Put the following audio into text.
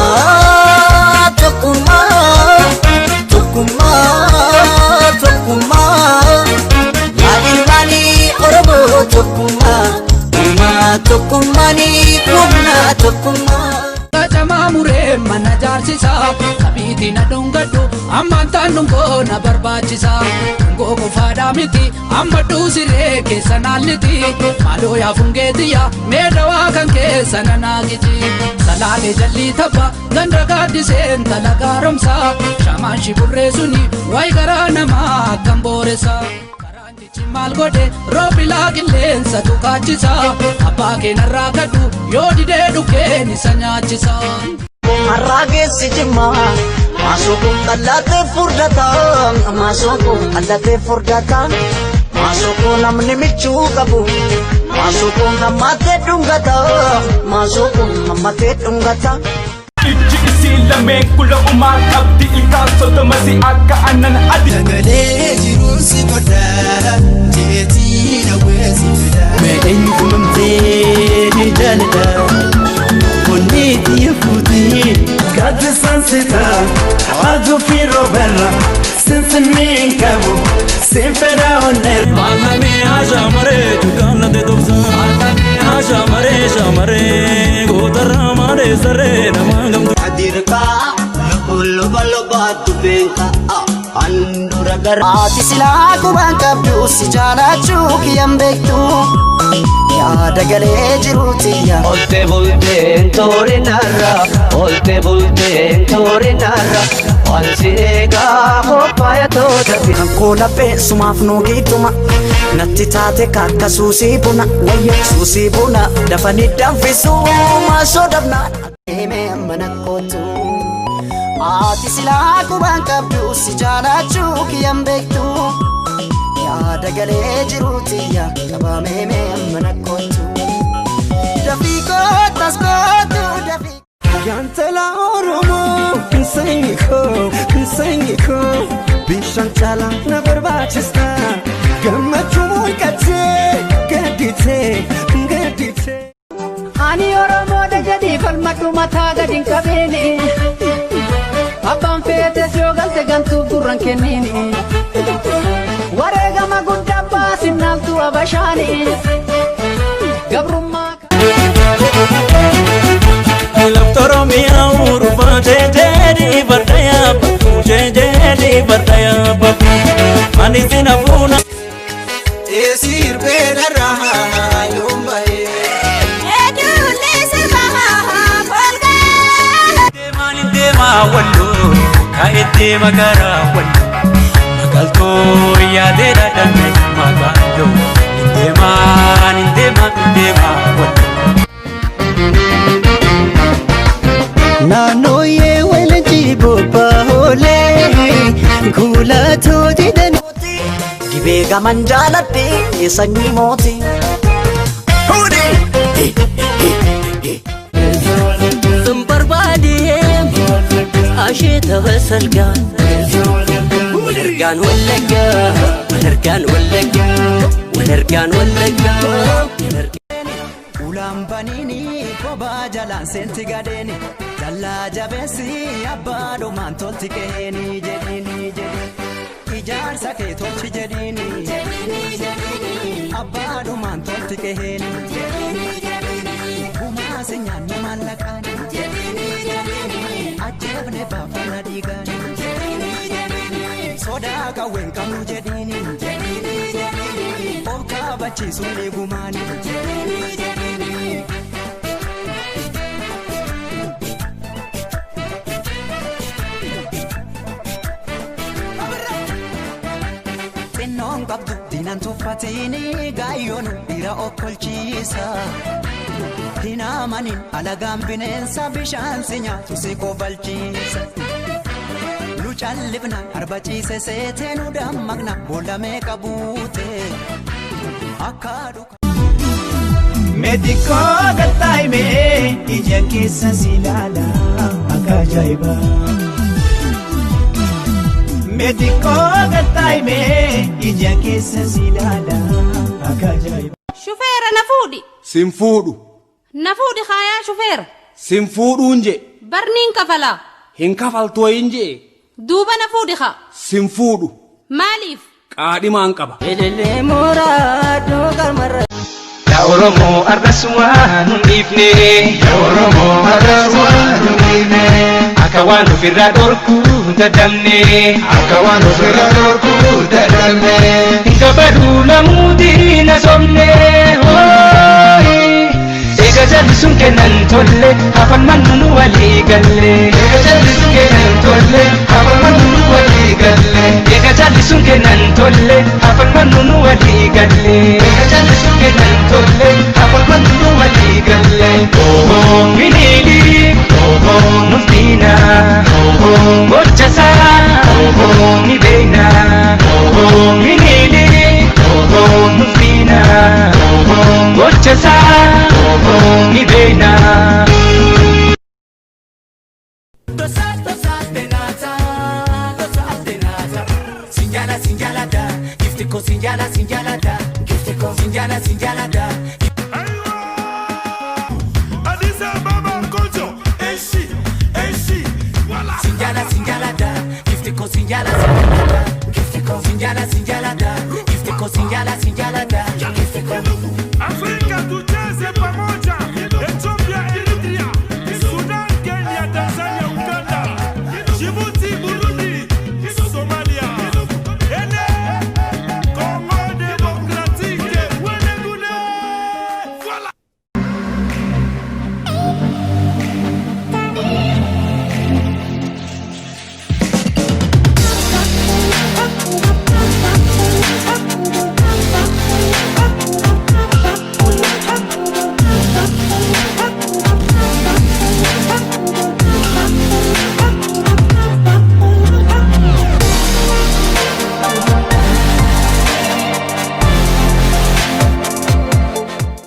Tokkummaa, tokkummaa, tokkummaa, tokkummaa. Yaa ilmaanii Oromoo tokkummaa, uumaa tokkummaanii humna tokkummaa. Qacamaa muree mana jaarsisaa qabiitii na dhungadhu ammaan taan dhungoo na barbaachisa dhungoo qofaadhaa miti amma dhuusiree keessa naanniti maaloo yaa fungeetiyya mee dawaa kan keessa na naagichi salaalee jallii tabba ganda gaaddiseen tala gaaromsaa shamaan shiburree suni wayi garaa namaa akkam booressa. Maal godhe roobilaa qilleensa tukaachisa abbaa keenarraa kadhu yoo didee dhukkeen isa nyaachisa. Har'aa geessi jimmaa maasoo qallatee furdata maasoo qallatee furdata maasoo namni michuu qabu maasoo hammatee dhungata maasoo hammatee dhungata. Ijji isii lameen kula umaa qabdi ilkaan 30 si akka aannan adi. Sagalee jiruun si godha jeetii dhawwee si fida. Eenyufamtee ni jaalladha onnee xiyyeeffuutii. Gaaddisaan sitaa aduu fi rooberra sinsinneen qabu siin fedha onneerra. Maallamee shamaree tukaanate tobsa. Shamaree shamaree gootarraa maadee saree nama gamtu. Adirkaa luba luba dubbeenka handura gara. Ati silaa qubaan qabdu si jaalachuu kiyyan beektu yaada galee jiru tiyya. Olte bulteen toorinarra, olte bulteen toorinarra, wanti eegaa qophaa'e toota. Kan koo laphee sumaaf nuugiituma natti taate kakka suusii buna wayyo suusii buna dafanii danfisuu maasoo dabnaa. Deemee mana kootu ati silaa qubaan qabdu si jaalachuu kiyyan beektu yaada galee jiru tiyya qabamee mee mana kootu dafii kootas kootu dafii. Yantala Oromoo sanyi koo sanyi koo bishaan caalaa na barbaachista gammachuu mul'atee gadditee gadditee. Ani Oromoodha jedhii falmadhu mataa gadi hin qabeeni. Abbaan feetes yoo galte gantuuf gurran kenniini. Wareegama guddaa baasinnaaltu abashaani. Gabrummaa. Lafti Oromiyaa urufaa jeejeedhi farda yaabbatu jeejeedhi farda yaabbatu. Ani si nafuuna. Eesirbee dharraa yoom bahee. Deemaan deemaa walloo kaa'ee deema karaa walloo magaaltoo yaadee dhadhanne magaaloo deemaan deema deemaa walloo. Naannooyee walajjii bobba'oolee kuulatoo didanii. Dibee gaman jaaladhe sanyii mootii. Sun barbaadee asheeta basalgaa. Walargaan wallaggaa walargaan wallaggaa walargaan wallaggaa. Ulaan baniini kophaa jalaan seenti gadeeni dallaa jabeessi abbaa dhumaan tolti qe'eeni jedhiini jedhiini ijaarsa kee tolchi jedhiini abbaa dhumaan tolti qe'eeni gumaa si nyaanni maallaqaani ajjeefne baafana dhiigaani sodaa qawween qabnu jedhiini of kabachiisuun eegumaani. Xinnoon qabdu diinaan tuffatini gaayyoon dhiira okkolchiisa. Hin amanin alagaan bineensa bishaan si nyaatu si kofalchiisa. Nu callifna arba ciise seetee nu dammaqna boolla meeqa buute. Akka dhuka. Meetikoo galtaa'imee ija keessa si ilaala akka ajaa'ibaa. Meetikoo galtaa'imee ija keessa si ilaala akka ajaa'ibaa. Shufeera, na fuudhi. Sin fuudhu. Na fuudhi haayaa shufeera. Sin fuudhuun jee. Barniin kafalaa. Hin kafaltu wayiin jee. Duuba na fuudhi haa. Sin fuudhu. Maaliif? Qaadhimaan qaba. Yaa Oromoo arras waan hin dhiifne. Yaa Oromoo arras waan hin dhiifne. Akka waan ofirraa dhorkuu dadhabne. Akka waan ofirraa dhorkuu dadhabne. Hin kabaduu lamuutii na somne. Eega jalli sun kennan tolle hafan mannu nu walii galle. Eega jalli sun kennan tolle hafan mannu nu walii galle. Eega jalli sun kennan tolle hafan mannu nu walii galle. Eega jalli sun kennan tolle hafan mannu nu walii galle. Ohoo miniili ohoo nuftiina ohoo gochasaa ohoo ni beekna ohoo miniili ohoo nuftiina ohoo gochasaa ohoo ni beekna. Sinjala sinjalada, giftiko sinjala sinjalada, giftiko sinjala sinjalada.